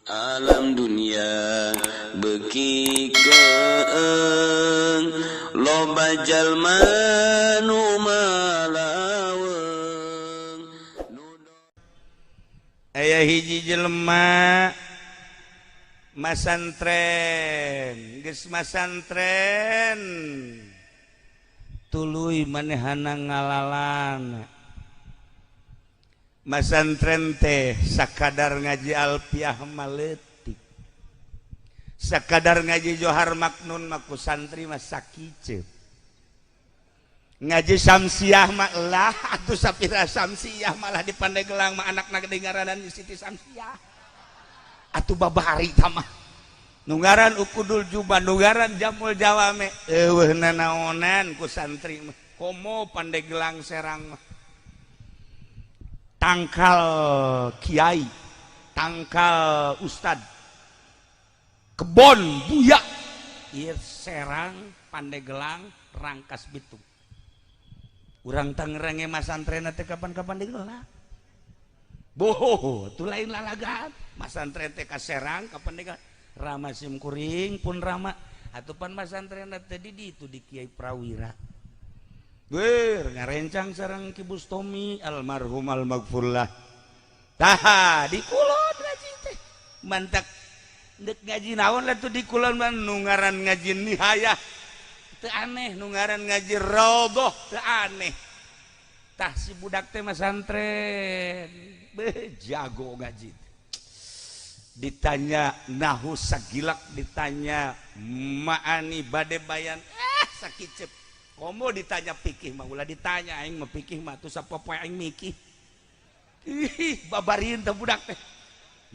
Alam dunia beuki keeng, loba jalma nu malaweung. Aya hiji jelema masantren, geus masantren tuluy manehana ngalalan. Masantren teh sakadar ngaji alfiah mah leutik, sakadar ngaji Johar Maknun mah ku santri mah sakiceup, ngaji Samsiah mah lah atuh sapira Samsiah, malah di Pandeglang mah anakna gede ngaranan Siti Samsiah. Atuh babari mah nu ngaran Ukudul Juba, nu ngaran Jamul Jawame, eueuh nanaonan ku santri mah. Komo Pandeglang, Serang mah tangkal kiai, tangkal ustad, kebon buya ieu Serang, Pandeglang, Rangkas Bitung. Urang Tangerang ge masantren teh kapan-kapan digelar. Boh, itu lain lalagan. Masantren teh ka Serang, ka Pandeglang. Rama sim kuring pun rama. Atuh pan masantren teh di ditu di Kiai Prawira. Ger ngarencang sareng Ki Bustomi almarhum almaghfurlah. Tah, di kulon ngaji teh. Mantak ndek ngaji naon lah tuh di kulon mah, nu ngaran ngaji nihayah teu aneh, nu ngaran ngaji raudhah teu aneh. Tah, si budak teh masantren, beh, jago ngaji. Ditanya nahu sagilak, ditanya ma'ani bade bayan sakicep. Komo ditanya pikih mah ulah ditanya, aing mah pikih mah tuh sapopoe aing mikih. Ih, babarin teh budak teh.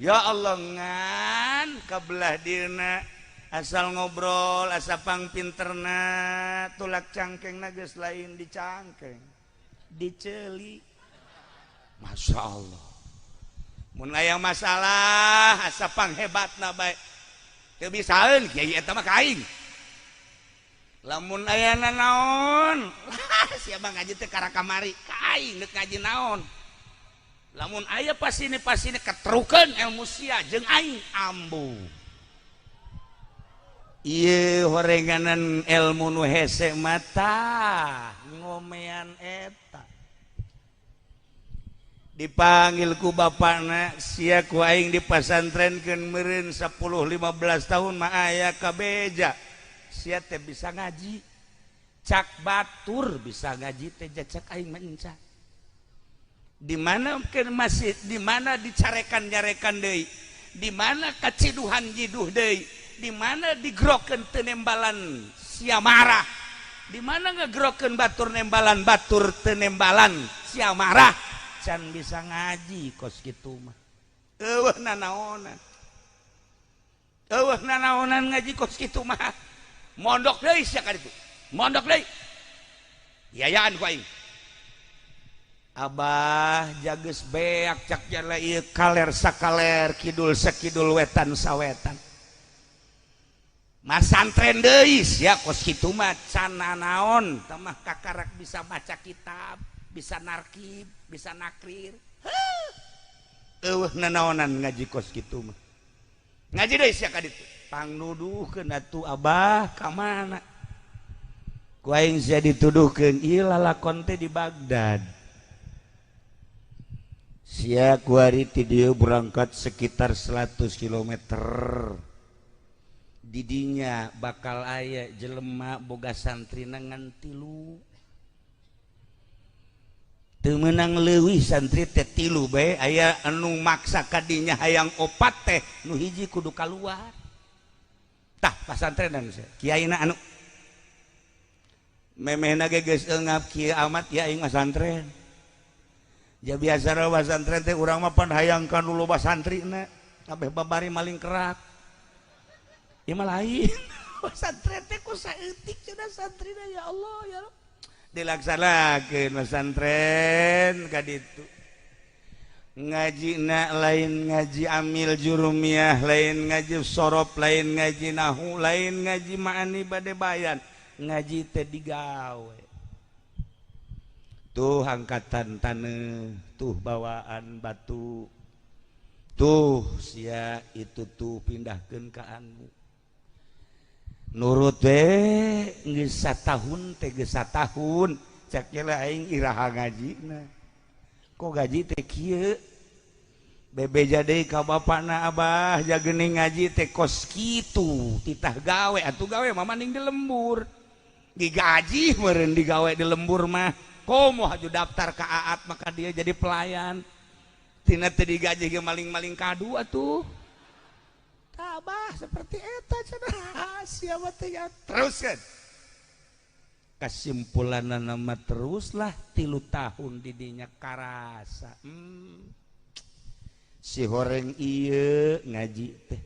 Ya Allah, ngan kabelah dina asal ngobrol asa pang pinterna, tulak cangkeng geus lain di cangkeng, diceli. Masya Allah, mun aya masalah asa pang hebatna bae, teu bisaeun kiai eta mah ka aing. Lamun aya naon, siapa ngaji teh kara kamari ka aing, deuk ngaji naon. Lamun aya pasini pasini ketrukeun ilmu sia jeung aing ambu. Ieu horenganan ilmu nu hese mata ngomean eta. Dipanggil ku bapakna, "Sia ku aing dipasantrenkeun meureun 10 15 tahun mah aya kabeja sia teh bisa ngaji. Cak batur bisa ngaji teh, cak aing mah encan." Di mana ke masjid, di mana dicarekan nyarekan deui, di mana kaciduhan jiduh deui, di mana digrokeun teu nembalan sia marah, di mana ngegrokeun batur nembalan, batur teu nembalan sia marah, can bisa ngaji kos kitu mah. Eueuh nanaonan, eueuh nanaonan ngaji kos kitu mah. Mondok deui sia ka ditu, mondok deui, yayaan ku aing. "Abah, jages beak," cak jala ieu, "kaler sakaler, kidul sakidul, wetan sawetan. Masantren deui sia kos kitu mah, can nanaon mah, kakarak bisa baca kitab, bisa narkib, bisa nakrir. Eueuh nanaonan ngaji kos kitu mah. Ngaji deui sia ka ditu." Pangnuduhkeun atuh, Abah, ka mana ku aing sia dituduhkeun? Ieu lalakon teh di Baghdad. Sia kuari ti dieu berangkat sekitar 100 km, didinya bakal aya jelema boga santri ngan tilu, teu meunang leuwih, santri teh tilu bae. Aya anu maksa kadinya hayang opat teh, nu hiji kudu kaluar. Tah, pasantrenan kiaina anu memehna ge geus eungap kieu amat ya aing masantren. Ja biasa pasantren teh urang mah pan hayang ka nu loba santrina kabeh, babari maling kerak. Ieu mah lain pasantren teh, ku saeutik cenah santrina. Ya Allah, ya Allah, dilaksanakeun pasantren ka ditu, ngaji na lain ngaji amil jurumiyah, lain ngaji sorof, lain ngaji nahu, lain ngaji ma'ani bade bayan, ngaji teh digawe. Tuh angkatan taneuh, tuh bawaan batu. Tuh sia itu tuh pindahkeun ka anu. Nurut we geus satahun teh geus satahun cek lah aing iraha ngajina. Kok gaji teh kieu? Bebeja deui ka bapana abah jagening ngaji teh kos kitu titah gawe atuh gawe mah mending di lembur. Digaji meureun digawe di lembur mah. Komo haju daftar ka Aat maka dia jadi pelayan. Tina teu digaji ge maling-maling kadu atuh. Abah seperti eta cenah sia mah teh terus kan. Kesimpulanna mah teruslah 3 tahun didinya karasa. Si horeng ieu ngaji teh.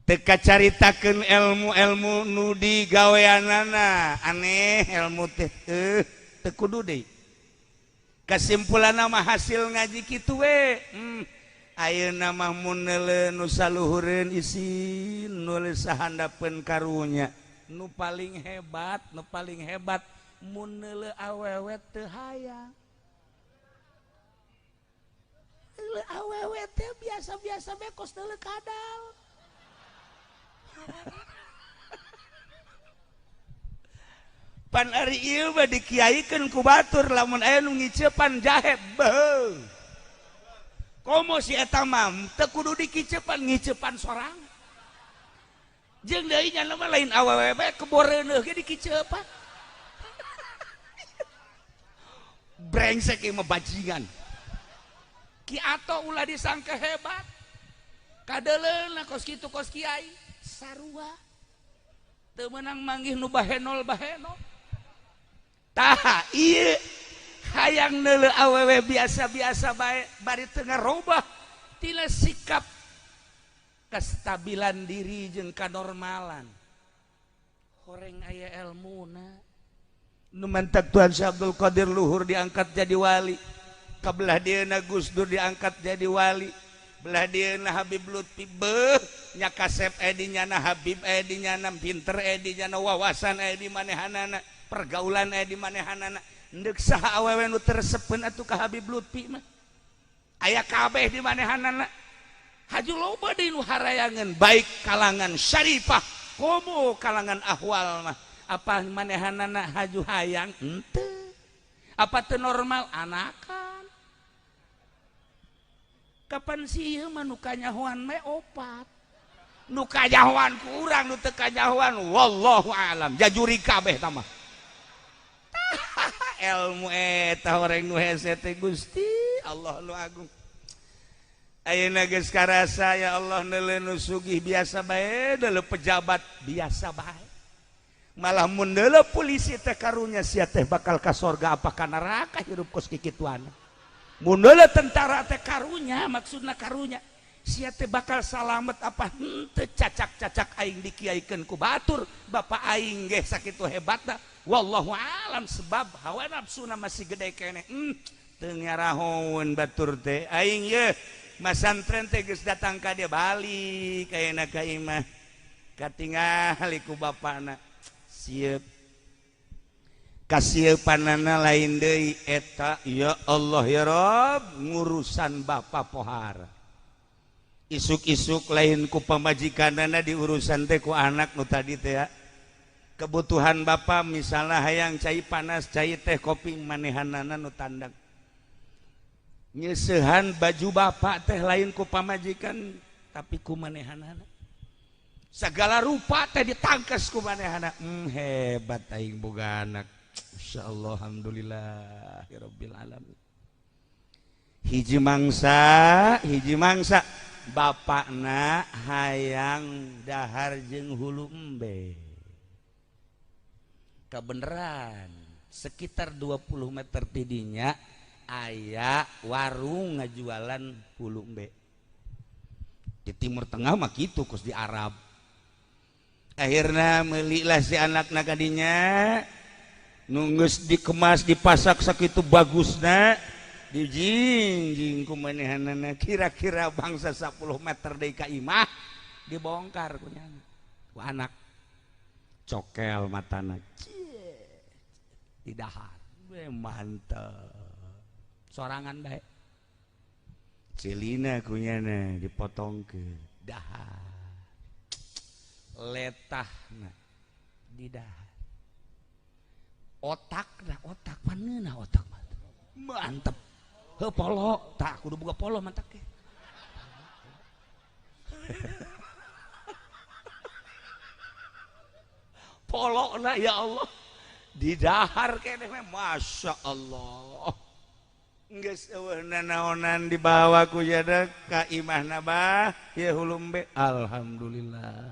Teu kacaritakeun ilmu-ilmu nu digaweanana, aneh ilmu teh teu kudu deui. Kesimpulanna mah hasil ngaji kitu we. Ayeuna mah mun neuleuh nu saluhureun isin nu sahandapeun karunya. Nu paling hebat, nu paling hebat mun neuleuh awewe teu hayang. Neuleuh awewe teh biasa-biasa bae kos neuleuh kadal. Pan ari ieu mah dikiaikeun ku batur lamun aya nu ngicepan jahe beuh. Komo si eta mah teu kudu dikicepan ngicepan sorang. Jeung deui nya mah lain awewe bae keboreuneuh ge dikicepan. Brengsek ieu mah bajingan. Ki Ato ulah disangka hebat. Kadeuleuna kos kitu kos kiai sarua. Teu meunang manggih nu bahenol bahenol. Tah ieu hayang neuleuh awewe biasa-biasa bae bari teu ngarobah tina sikap kestabilan diri jeung kanormalan. Horeng aya elmuna. Nu mantak Tuhan Syekh Abdul Qadir luhur diangkat jadi wali. Kabelah dieuna Gus Dur diangkat jadi wali. Belah dieuna Habib Lutfi beuh nya kasep edi nyana Habib edi nyana pinter edi nyana wawasan edi manehanana pergaulan edi manehanana. Ndek saha awewe nu teu resepeun atuh ka Habib Lutfi mah. Aya kabeh di manehanana. Haju loba deui nu harayangeun baik kalangan syarifah komo kalangan ahwal mah. Apa manehanana haju hayang henteu. Apa teu normal anakan. Kapan sih ieu mah nu kanyahoan mah opat. Nu kanyahoan ku urang nu teu kanyahoan wallahu alam jajuri kabeh tah mah. Ilmu eta horeng nu hese teh Gusti Allah nu agung. Ayeuna geus karasa ya Allah neuleuh nu sugih biasa bae deuleuh pejabat biasa bae. Malah mun deuleuh polisi teh karunya sia teh bakal ka sorga apa ka neraka hirup kos kikituan. Mun deuleuh tentara teh karunya maksudna karunya sia teh bakal salamet apa henteu cacak-cacak aing dikiaikeun ku batur bapak aing ge sakitu hebatna wallahu alam sebab hawa nafsuna masih gede keneh. Teu ngarahoeun batur teh aing ye masantren teh geus datang ka dia balik ayeuna ka imah katingali ku bapana sieup kasieupanana lain deui eta ya Allah ya Rabb ngurusan bapa pohara isuk-isuk lain ku pamajikanana diurusan teh ku anak nu tadi teh ya. Kebutuhan bapa misalnya hayang cai panas cai teh kopi manehanana nu tandang nyeusehan baju bapak teh lain ku pamajikan tapi ku manehanana segala rupa teh ditangkes ku manehana. Hebat aing boga anak insyaallah alhamdulillahirabbil alamin. Hiji mangsa bapakna hayang dahar jeung hulu embe. Kebeneran sekitar 20 meter tidinya aya warung ngajualan hulu embe. Di Timur Tengah mah kitu kos di Arab. Akhirna melilah si anakna kadinya nunggus dikemas dipasak sakitu bagusna dijingjing ku manehanana kira-kira bangsa 10 meter deui ka imah dibongkar ku nyana ku anak cokel matana didahar mantep sorangan bae. Celina kunyana dipotongkeun dahar letahna di dahar otakna otak paneunah otak mah mantep heuh polo tah kudu boga polo mantak ge polona ya Allah di dahar keneh Masya Allah geus eueuh nanaonan dibawa ku jada ka imahna bah ieu hulumbe alhamdulillah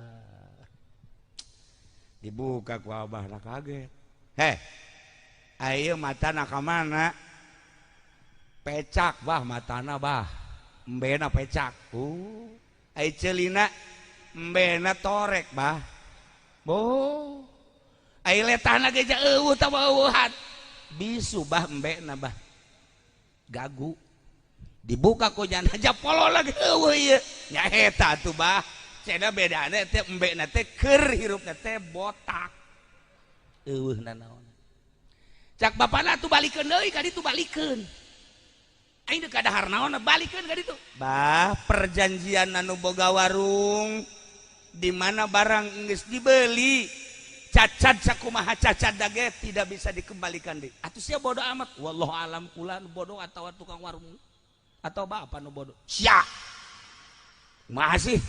dibuka ku abahna kaget heh ayeuna matana ka mana pecak bah matana bah embena pecak ai ceulina embena torek bah boh ai letahna ge eueuh tah eueuhan bisu bah embena bah gagu dibuka ku jana japolo lagi eueuh ieu nya eta atuh bah cenah bedana teh embena teh keur hirupna teh botak eueuh nanaon cak bapana atuh balikeun deui ka ditu balikeun aing deuk kadahar naon balikeun ka ditu bah perjanjian anu boga warung di mana barang geus dibeli cacat sakumaha cacat dage tidak bisa dikembalikan deui atuh sia bodoh amat wallahu alam kula nu bodoh atawa tukang warung atau bapak nu bodoh sia kumaha sih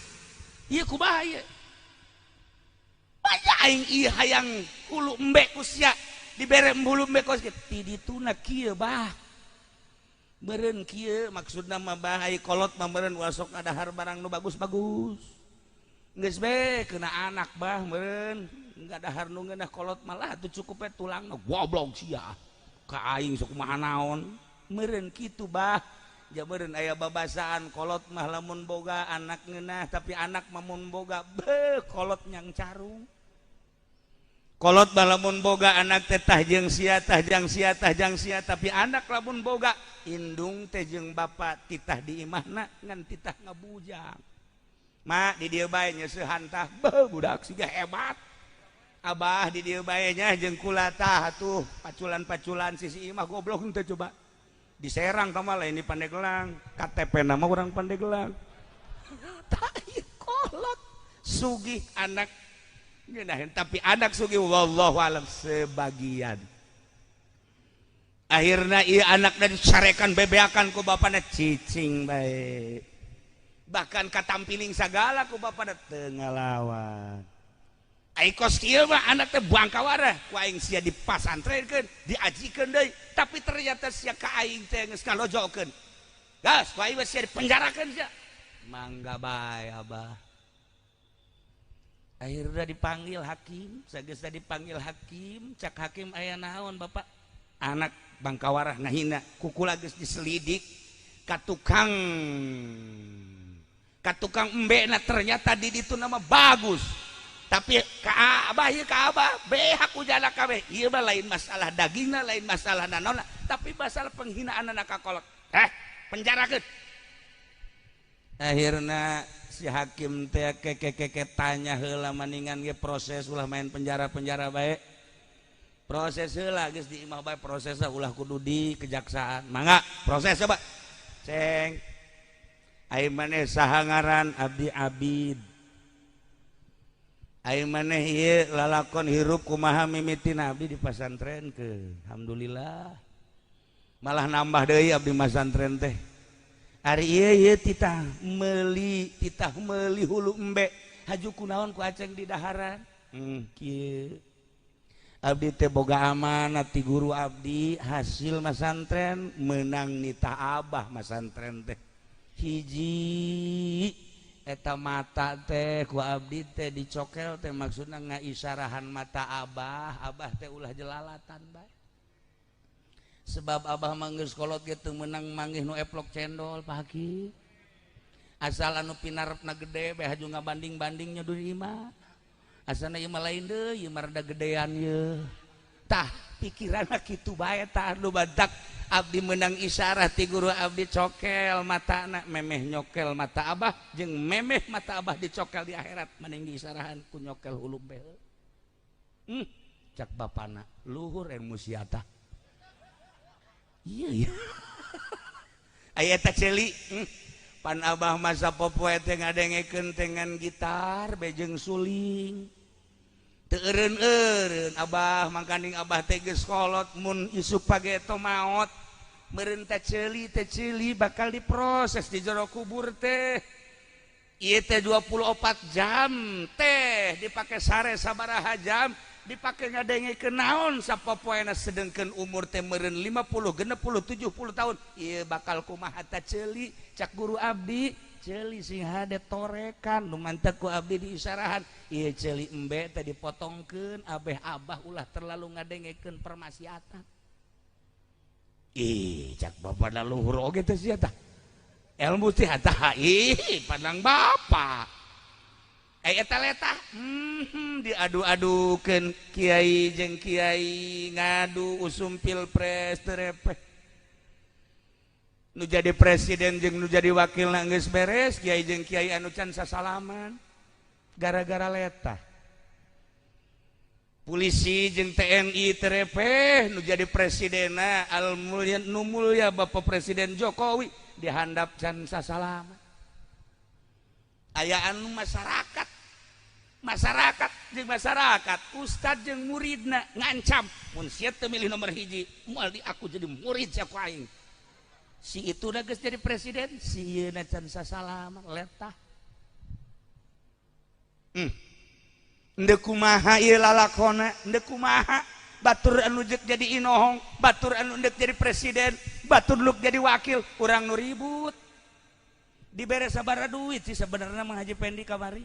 ieu kumaha ieu banyak aing ieu hayang hulu embe ku sia dibere hulu embe ku sia ti dituna kieu bah meureun kieu maksudna mah bah ai kolot mah meureun ulah sok ngadahar barang nu bagus-bagus geus be kena anak bah meureun enggak dahar nu ngeunah kolot malah atuh cukup we tulangna goblok sia ka aing sok kumaha naon meureun kitu bah ja meureun aya babasaan kolot mah lamun boga anak ngeunah tapi anak mah mun boga beuh kolot nyang carung kolot mah lamun boga anak teh tah jeung sia tah jang sia tah jang sia tapi anak lamun boga indung teh jeung bapa titah di imahna ngan titah ngabujang mak di dieu bae nyeusehan tah beuh budak siga hebat abah di dieu bae nya jeung kula tah atuh paculan-paculan sisi imah goblok henteu coba diserang tah mah lain di Pandeglang KTP na mah urang Pandeglang tah ieu kolot sugih anak ngeunaheun tapi anak sugih wallahu alam sebagian akhirna ieu anakna dicarekan bebeakan ku bapana cicing bae bahkan katampiling sagala ku bapana teu ngalawan ai kos kieu mah anak teh bangkawarah ku aing sia dipasantrenkeun diajikeun deui tapi ternyata sia ka aing teh geus ngalojokeun gas ku aing sia dipenjarakeun sia mangga bae abah akhirna dipanggil hakim sageusna dipanggil hakim cak hakim aya naon bapak anak bangkawarah ngahina kukula geus diselidik ka tukang embena ternyata di ditu nama bagus tapi ka abah ieu ka abah behak ujana kabeh ieu mah lain masalah dagingna lain masalah nanaonna tapi masalah penghinaan anak ka kolot penjarakeun akhirna si hakim teh kekekeke tanya heula maningan ge proses ulah main penjara-penjara bae proses heula geus di imah bae prosesna ulah kudu di kejaksaan mangga proses coba ceng ai maneh saha ngaran abdi abid ai maneh ieu lalakon hirup kumaha mimitina abdi di pasantrenkeun alhamdulillah malah nambah deui abdi masantren teh ari ieu ieu titah meuli hulu embe haju kunaon ku aceng di daharan kieu abdi teh boga amanat ti guru abdi hasil masantren menang nita abah masantren teh hiji eta mata teh ku abdi teh dicokel teh maksudna ngaisarahan mata abah abah teh ulah jelalatan bae sebab abah mah geus kolot ge teu meunang manggih nu eplok cendol Pak Hakim asal anu pinarepna gede bae haju ngabanding-banding nya di imah asana ieu mah lain deui ieu mah rada gedean ieu tah pikiranna kitu bae tah nu badak abdi menang isyarah ti guru abdi cokel matana memeh nyokel mata abah jeung memeh mata abah dicokel di akhirat mending diisyarahan ku nyokel hulu bae cak bapana luhur ilmu sia tah iya iya Aya eta ceuli, Pan abah masa popoe teh ngadengekeun dengan gitar bejeng suling. Teu eureun-eureun abah, mangkaning abah teh geus kolot, mun isuk pageto maot. Meureun teh ceuli teh, ceuli bakal diproses di jero kubur teh. Ieu teh 24 jam teh dipake sare sabaraha jam, dipake ngadengekeun naon sapopoena, sedengkeun umur teh meureun 50, 60, 70 tahun. Ieu bakal kumaha ta ceuli? Cak guru abdi, ceuli sing hade torekan nu mantek ku abdi diisarahan. Ieu ceuli embe teh dipotongkeun abeh abah ulah terlalu ngadengekeun permaksiatan. Ih, cak bapak luhur oge teh sia tah ilmu teh tah. Ih, pandang bapak eh eta letah, diadu-adukeun kiai jeung kiai, ngadu usum pilpres terepeh. Nu jadi presiden jeung nu jadi wakil geus beres, kiai jeung kiai anu can sasalaman gara-gara letah. Polisi jeung TNI terepeh. Nu jadi presidena al mulia, nu mulia Bapak Presiden Jokowi dihandap can sasalaman. Aya anu masyarakat, masyarakat jeung masyarakat, ustad jeung muridna ngancam, mun sia teu milih nomor 1, moal di aku jadi murid sia ku aing. Si itu geus jadi presiden, si ieu can sasalaman letah. Ndek kumaha ieu lalakona? Ndek kumaha batur anu jek jadi inohong, batur anu ndek jadi presiden, batur nu jadi wakil, urang nu ribut? Dibere sabaraha duit sih sebenarnya Mang Haji Pendi kamari?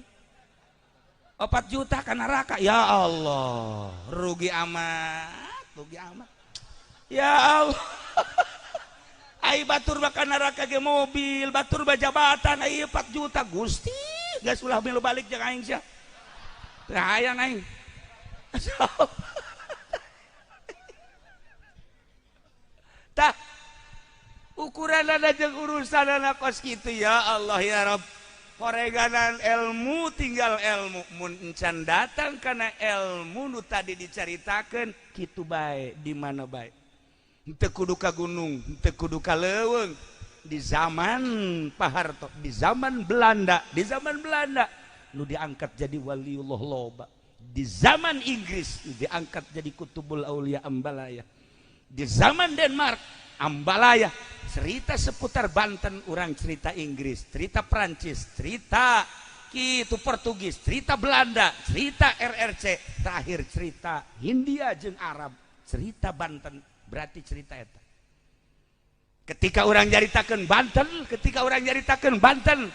4 juta ke neraka. Ya Allah, rugi amat, rugi amat, ya Allah. Ai batur bakal neraka ge mobil, batur jabatan, ai 4 juta. Gusti, geus ulah milu balik jeung aing sia. Teu hayang aing. Tah, ukuran ada jeung urusan anak kos kitu. Ya Allah, ya Rabb. Koreganan ilmu, tinggal ilmu mun encan datang karena ilmu nu tadi dicaritakeun kitu bae, di mana bae, henteu kudu ka gunung, henteu kudu ka leuweung. Di zaman Pak Harto, di zaman Belanda, di zaman Belanda nu diangkat jadi waliullah loba. Di zaman Inggris nu diangkat jadi kutubul aulia Ambalaya. Di zaman Denmark Ambalaya. Cerita seputar Banten, orang cerita Inggris, cerita Prancis, cerita gitu Portugis, cerita Belanda, cerita RRC, terakhir cerita Hindia jeung Arab. Cerita Banten berarti cerita eta. Ketika orang nyaritakeun Banten, ketika orang nyaritakeun Banten,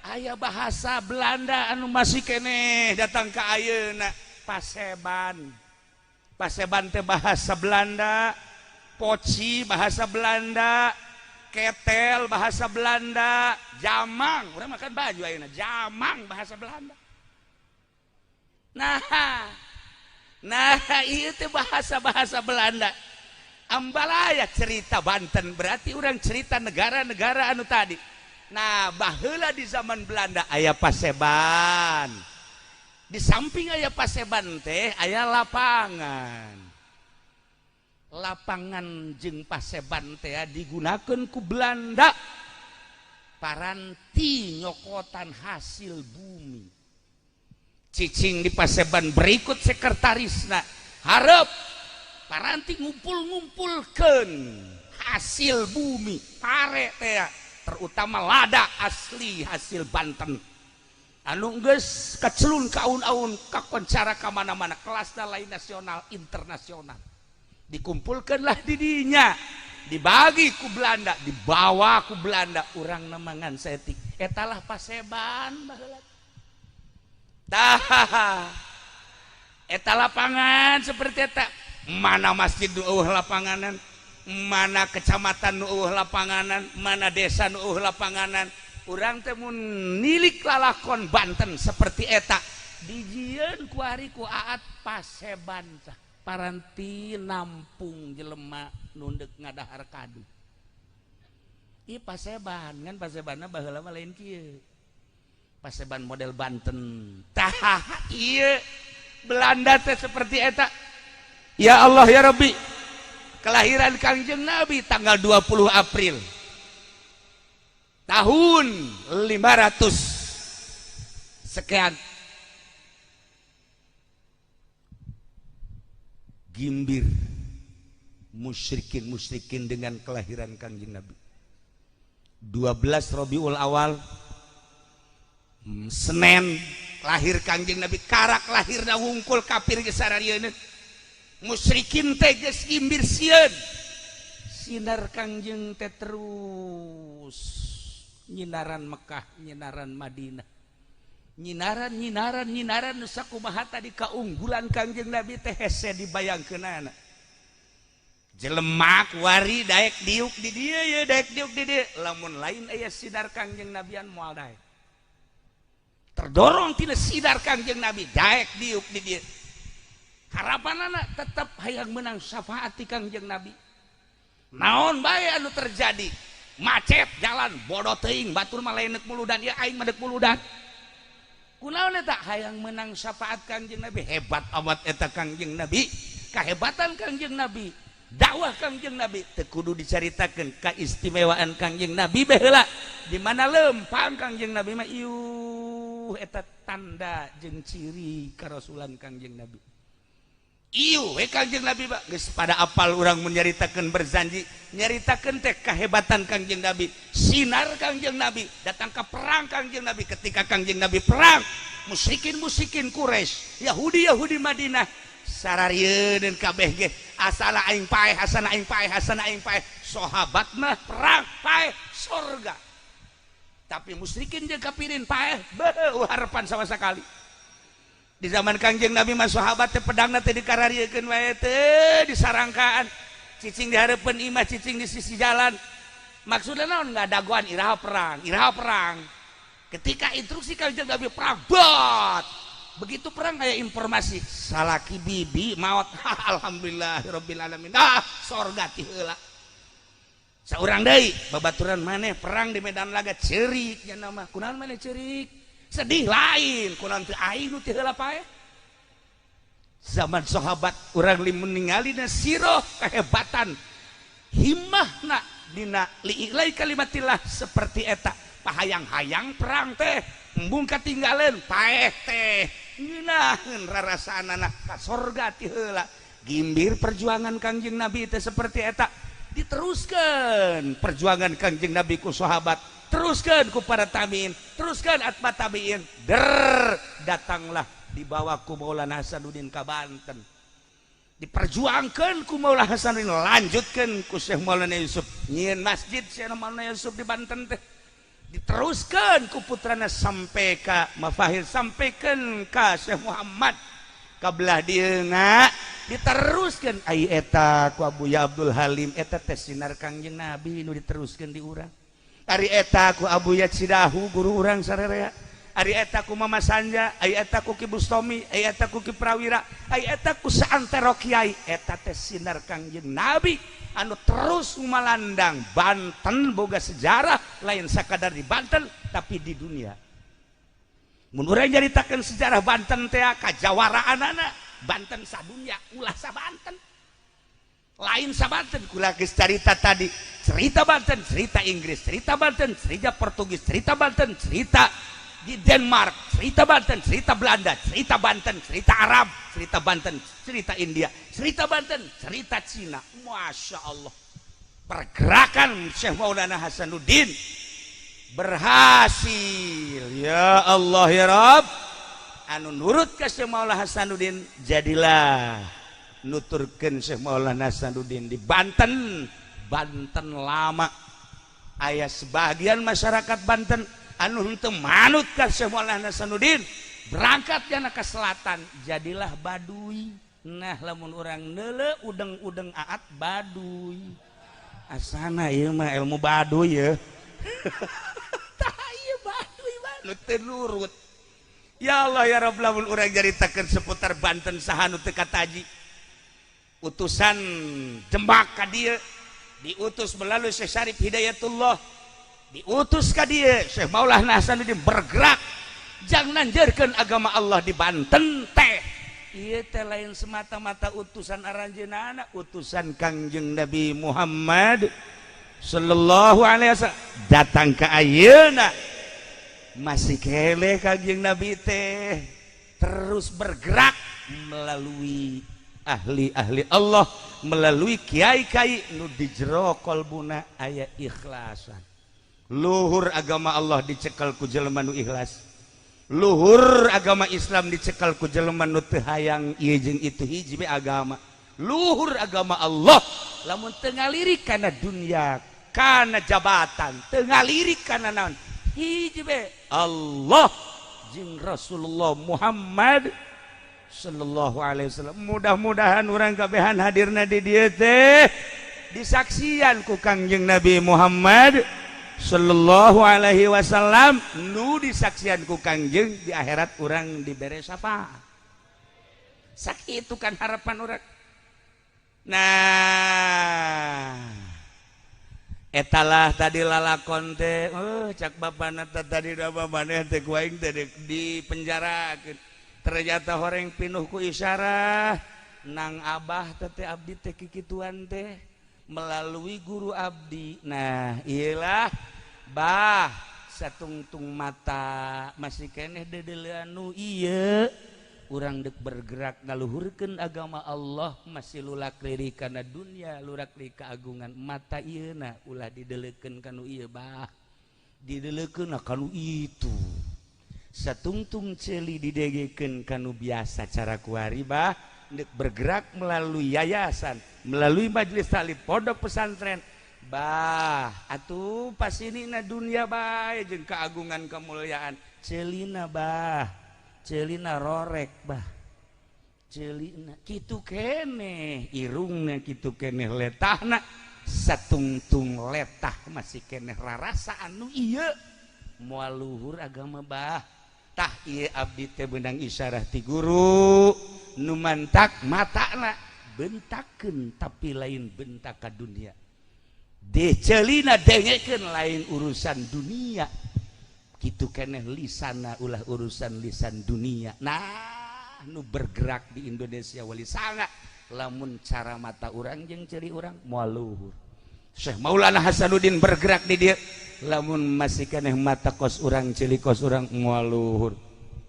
aya bahasa Belanda anu masih keneh datang ke ayeuna, paseban. Paseban teh bahasa Belanda, poci bahasa Belanda, ketel bahasa Belanda, jamang, urang makan baju ayeuna, jamang bahasa Belanda. Nah, nah itu bahasa-bahasa Belanda. Ambalaya cerita Banten berarti orang cerita negara-negara anu tadi. Nah, baheula di zaman Belanda aya paseban. Di samping aya paseban teh aya lapangan. Lapangan jeung paseban teh digunakan ku Belanda paranti nyokotan hasil bumi. Cicing di paseban berikut sekretarisna, harap paranti ngumpul-ngumpulkeun hasil bumi pare teh, terutama lada asli hasil Banten anu geus kacelun kaun-aun, kakoncara ka mana-mana, kelasna lain nasional, internasional. Dikumpulkanlah di dinya, dibagi ku Belanda, dibawa ku Belanda, urang nemangan setik. Etalah paseban baheula. Tah, eta lapangan seperti eta. Mana masjid nu eueuh lapanganan, mana kecamatan nu eueuh lapanganan, mana desa nu eueuh lapanganan? Urang teh mun nilik lalakon Banten seperti eta, dijieun ku ari ku Aat paseban tah paranti nampung jelema nu deuk ngadahar kadu. Ieu paseban kan pasebanna baheula mah lain kieu, paseban model Banten. Tah, ieu Belanda teh seperti eta. Ya Allah, ya Rabbi. Kelahiran Kangjeng Nabi tanggal 20 April. Tahun 500 sekian gimbir musyrikin-musyrikin dengan kelahiran Kangjeng Nabi. 12 Rabiul Awal, Senin, lahir Kangjeng Nabi. Karak lahirna wungkul kafir geus sararieun, musyrikin teh geus gimbir sieun. Sinar Kangjeng teh terus nyinaran Mekah, nyinaran Madinah, nyinaran, nyinaran, nyinaran. Nu sakumaha tadi kaunggulan Kangjeng Nabi teh hese dibayangkeunana. Jelema kuari daek diuk di dieu ye, daek diuk di dieu, lamun lain aya sinar Kangjeng Nabian moal daek. Terdorong tina sinar Kangjeng Nabi daek diuk di dieu. Harapanana tetep hayang menang syafaat ti Kangjeng Nabi. Naon bae anu terjadi, macet jalan, bodoh teuing, batur mah lain muludan ya, aing mah deuk muludan. Kunaon eta? Hayang menang syafaat Kangjeng Nabi. Hebat amat eta Kangjeng Nabi, kahebatan Kangjeng Nabi, dakwah Kangjeng Nabi teu kudu dicaritakeun. Kaistimewaan Kangjeng Nabi baheula di mana lempang Kangjeng Nabi mah, iuh, eta tanda jeung ciri karasulan Kangjeng Nabi. Iuh we Kangjeng Nabi mah geus pada apal. Urang mun nyaritakeun berzanji, nyaritakeun teh kahebatan Kangjeng Nabi, sinar Kangjeng Nabi datang ke perang Kangjeng Nabi. Ketika Kangjeng Nabi perang, musyrikin-musyrikin Quraisy, Yahudi-Yahudi Madinah sararieun kabeh ge, asana aing paeh, asana aing paeh, asana aing paeh. Sahabat mah perang paeh sorga, tapi musyrikin jeung kafirin paeh beuh harapan sama sekali. Di zaman Kangjeng Nabi mah sahabat teh pedangna teh dikarariekeun wae teh, disarangkaan, cicing di hareupeun imah, cicing di sisi jalan. Maksudna naon? Ngadagoan iraha perang, iraha perang. Ketika instruksi Kangjeng Nabi perang, bot begitu perang kayak informasi salaki bibi maut, alhamdulillahirabbil alamin, ah, sorga ti heula. Saurang deui babaturan maneh perang di medan laga ceurik nya nama. Kunaon maneh ceurik sedih? Lain kunaon teu aing nu ti heula paeh. Zaman sahabat urang ningali siroh kehebatan himmahna dina li'ilai kalimatillah seperti eta, pahayang-hayang perang teh embung katinggalan paeh teh ngeunaheun rarasaanana ka sorga ti heula. Gimbir perjuangan Kangjeng Nabi teh seperti eta. Diteruskan perjuangan Kangjeng Nabi ku sahabat, teruskan ku para tabiin, teruskan atba tabiin, der datanglah dibawa ku Maulana Hasanuddin ka Banten, diperjuangkan ku Maulana Hasanuddin, lanjutkan ku Syekh Maulana Yusuf, nyieun masjid Syekh Maulana Yusuf di Banten teh, diteruskan ku putrana sampai ka Mafahir, sampaikan ka Syekh Muhammad kabelah dieuna, diteruskan ai eta ku Abuya Abdul Halim. Eta teh sinar Kangjeng Nabi nu diteruskan di urang. Ari eta ku Abuya Cidahu, guru urang sarerea, ari eta ku Mama Sanja, ai eta ku Ki Bustomi, ai eta ku Ki Prawira, ai eta ku saantero kiai. Eta teh sinar Kangjeng Nabi anu terus malandang. Banten boga sejarah, lain sakadar di Banten tapi di dunia. Mun urang nyaritakeun sejarah Banten teh kajawaraanana Banten sadunya, ulah sa Banten, lain sa Banten. Kula geus carita tadi, cerita Banten cerita Inggris, cerita Banten cerita Portugis, cerita Banten cerita di Denmark, cerita Banten cerita Belanda, cerita Banten cerita Arab, cerita Banten cerita India, cerita Banten cerita Cina. Masya Allah, pergerakan Syekh Maulana Hasanuddin berhasil. Ya Allah ya Rabb, anu nurut ke Syekh Maulana Hasanuddin jadilah nuturkeun Syekh Maulana Hasanuddin di Banten. Banten lama aya sebagian masyarakat Banten anu henteu manut ka Syekh Maulana Hasanuddin, berangkat jana ke selatan, jadilah Baduy. Nah, lamun urang neule udeng-udeng aat Baduy, asana ieu mah ilmu Baduy ya. Tah, ieu Baduy nu teu nurut. Ya Allah ya Rabb, lamun urang nyaritakeun seputar Banten, saha nu teu kataji? Utusan Demak ka dieu diutus melalui Syekh Syarif Hidayatullah, diutus ka dieu. Syekh Maulana Hasanuddin bergerak jang nanjeurkeun agama Allah di Banten teh. Ieu teh lain semata-mata utusan aranjeunana, utusan Kangjeng Nabi Muhammad. sallallahu alaihi wasallam datang ke ayeuna masih keleh Kangjeng Nabi teh terus bergerak melalui ahli-ahli Allah, melalui kiai-kiai nu di jero kolbuna aya ikhlasan. Luhur agama Allah dicekal ku jelema nu ikhlas, luhur agama Islam dicekal ku jelema nu teu hayang ieu jeung itu, hiji be agama. Luhur agama Allah lamun teu ngalirik kana dunia, kana jabatan, teu ngalirik kana naon, hiji be Allah jeung Rasulullah Muhammad sallallahu alaihi wasallam. Mudah-mudahan urang kabehan hadirna di dieu teh disaksian ku Kangjeng Nabi Muhammad sallallahu alaihi wasallam, nu disaksian ku Kangjeng di akhirat urang dibere syafaat. Sakitu kan harapan urang. Nah, etalah tadi lalakon teh. Oh, cak bapana tadi da maneh teh ku aing teh di penjarakeun. Ternyata horeng pinuh ku isyarah nang abah teh, abdi teh kikituan teh melalui guru abdi. Nah, iyalah bah, satungtung mata masih keneh dedelean nu ieu, urang dek bergerak ngaluhurkeun agama Allah masih lulak lirik kana dunia, lurak lirik keagungan. Mata ieu na ulah didelekeun kanu ieu bah, didelekeun kanu itu. Satungtung ceuli didegekeun kanu biasa cara kuari bah, dek bergerak melalui yayasan, melalui majelis taklim, pondok pesantren bah. Atuh pas ini na dunia bae jeung keagungan kemuliaan, ceulina bah, ceulina rorek bah, ceulina kitu keneh, irungna kitu keneh, letahna satungtung letah masih keneh rarasa anu ieu moal luhur agama bah. Tah, ieu abdi teh beunang isyarah ti guru nu mantak matana bentakeun, tapi lain bentak ka dunia, de ceulina dengekeun lain urusan dunia, kitu keneh lisana ulah urusan lisan dunia. Nah, nu bergerak di Indonesia wali sanga lamun cara mata urang jeung ceuli urang moal luhur. Syekh Maulana Hasanuddin bergerak di dieu, lamun masih keneh mata kos urang, ceuli kos urang, moal luhur.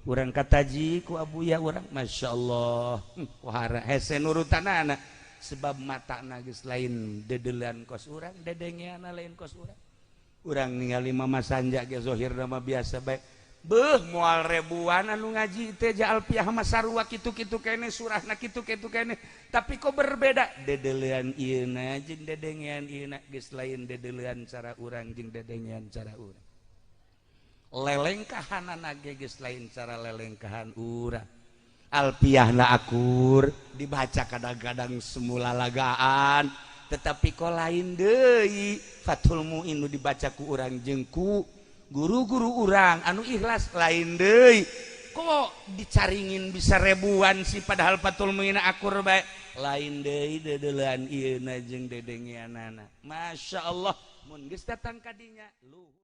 Urang kataji ku abuya urang, Masya Allah, wahara hese nurutanana, sebab mata geus lain dedelan kos urang, dedengeana lain kos urang. Urang ningali Mama Sanja ge zahirna mah biasa bae, beuh, moal ribuan anu ngaji teh ja alfiah mah sarua kitu-kitu kene, surahna kitu-kitu kene, tapi kok berbeda dedelean ieuna jeung dedengean ieuna geus lain dedelean cara urang jeung dedengean cara urang, lelengkahanana ge geus lain cara lelengkahan urang. Alfiahna akur dibaca, kadang-kadang semula lagaan, tetapi kok lain deui Fathul Muin nu dibaca ku urang jeung ku guru-guru urang anu ikhlas, lain deui. Kok dicaringin bisa ribuan sih, padahal Fathul Muin akur bae? Lain deui dedelean ieuna jeung dedengeanana. Masya Allah, mun geus datang kadinya luhur.